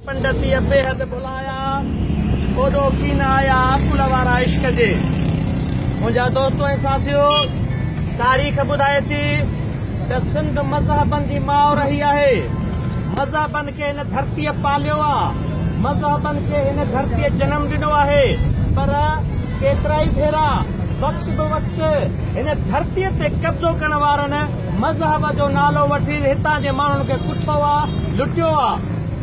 پنڊتيء بيحد ڀلايا، اوڏو ڪين آيا عقل وارا عشق جي. منهنجا دوستو ۽ ساٿيو! تاريخ ٻڌائي ٿي ته سنڌ مذهبن جي ماء رهي آهي. مذهبن کي هن ڌرتيء پاليو آ. مذهبن کي هن ڌرتيء جنم ڏنو آهي. پر ڪيترائي ڀيرا وقت به وقت هن ڌرتيء تي قبضو ڪرڻ وارن مذهب جو نالو وٺي هتان جي ماڻهن کي ڪٽيو آ، لٽيو آ.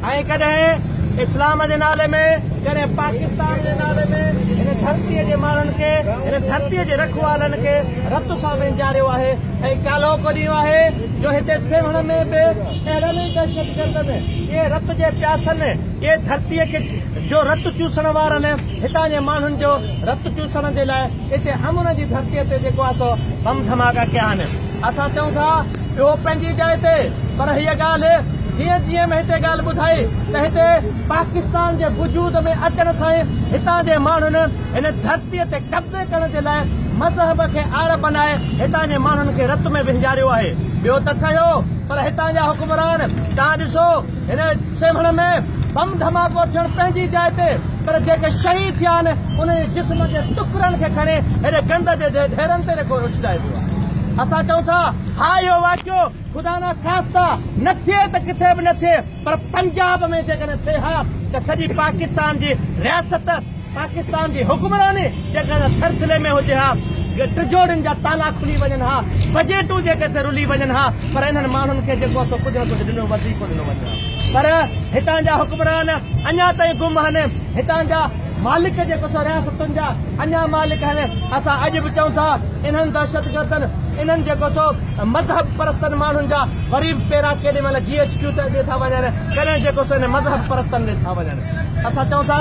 ۽ ڪڏهن اسلام جي نالي ۾ ڪڏهن پاڪستان جي نالي ۾ هن ڌرتيء جي ماڻهن کي هن ڌرتيء جي رکوالن کي رت سان وهنجاريو آهي ۽ ڪالهوڪو ڏينهن آهي جو هتي سيوهڻ ۾ به اهڙن ئي دهشتگردن اهي رت جي پياسن اهي ڌرتيء کي جو رت چوسڻ وارن هتان جي ماڻهن جو رت چوسڻ جي لاء اتي امن جي ڌرتيء تي جيڪو آهي سو بم ڌماڪا ڪيا آهن. اسان چئون ٿا اهو پنهنجي جاء تي پر هيء ڳالهه جيئن جيئن ۾ هتي ڳالهه ٻڌائي ته هتي پاڪستان جي وجود ۾ اچڻ سان ئي هتان جي ماڻهن هن ڌرتيء تي قبضي ڪرڻ جي لاء مذهب کي آڙ بنائي هتان جي ماڻهن کي رت ۾ وهنجاريو آهي. ٻيو ته ٺهيو پر هتان جا حڪمران توهان ڏسو هن سيوهڻ ۾ بم ڌماڪو ٿيڻ پنهنجي جاء تي پر جيڪي شهيد ٿيا آهن انهن جي جسم جي ٽڪرن کي کڻي هيڏي گند جي ڍيرن تي رکو اڇلائبو آهي. اسان چئون ٿا ها اهو واقعو خدا نخواسته نه ٿئي ته ڪٿي به نه ٿئي پر پنجاب ۾ جيڪڏهن ٿئي ها ته سڄي پاڪستان جي رياست پاڪستان جي حڪمراني جيڪڏهن ٿرٿلي ۾ هجي ها، ٽجوڙين جا تالا کلي وڃن ها، بجيٽون جيڪي سي رلي وڃن ها، پر انهن ماڻهن کي جيڪو سو ڪجهه نه ڪجهه ڏنو وظيفو ڏنو وڃي ها. پر هتان جا حڪمران اڃا تائين گم آهن، هتان جا مالڪ جيڪو سو رياستن جا اڃا مالڪ آهن. اسان اڄ به چئون ٿا انهن دهشتگردن، انهن جيڪو سو مذهب پرستن ماڻهن جا وري به پيرا ڪيڏي مهل جي ايڇ ڪيو تي ٿا وڃن، ڪڏهن جيڪو سو انهن مذهب پرستن ڏي ٿا وڃن. اسان چئون ٿا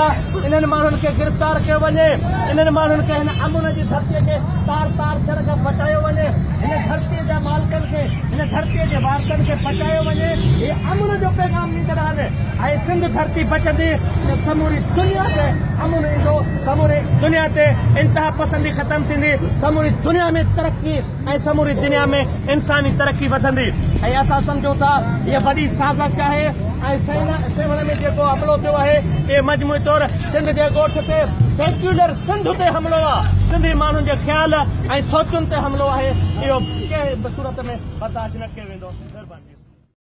انهن ماڻهن کي گرفتار ڪيو وڃي، انهن ماڻهن کي هن امن جي ڌرتيء کي تار تار ٿيڻ کان بچايو وڃي، هن ڌرتيء جا مالڪن کي، هن ڌرتيء جي وارثن کي بچايو وڃي، هي امن جو پيغام ڏيندڙ آهن ۽ سنڌ ڌرتي بچندي ته سموري دنيا تي امن ايندو، سموري دنيا تي انتها پسندي ختم ٿيندي، سموري دنيا ۾ ترقي ۽ سموري دنيا ۾ انساني ترقي وڌندي ۽ اسان سمجهون ٿا هيء وڏي سازش آهي ۽ سيوهڻ ۾ جيڪو حملو ٿيو آهي اهي مجموعي طور سنڌ جي ڳوٺ تي سيڪيولر سنڌ تي حملو آهي سنڌي ماڻهن جي خيال ۽ سوچن تي حملو آهي اهو ڪنهن به صورت ۾ برداشت نه ڪيو ويندو.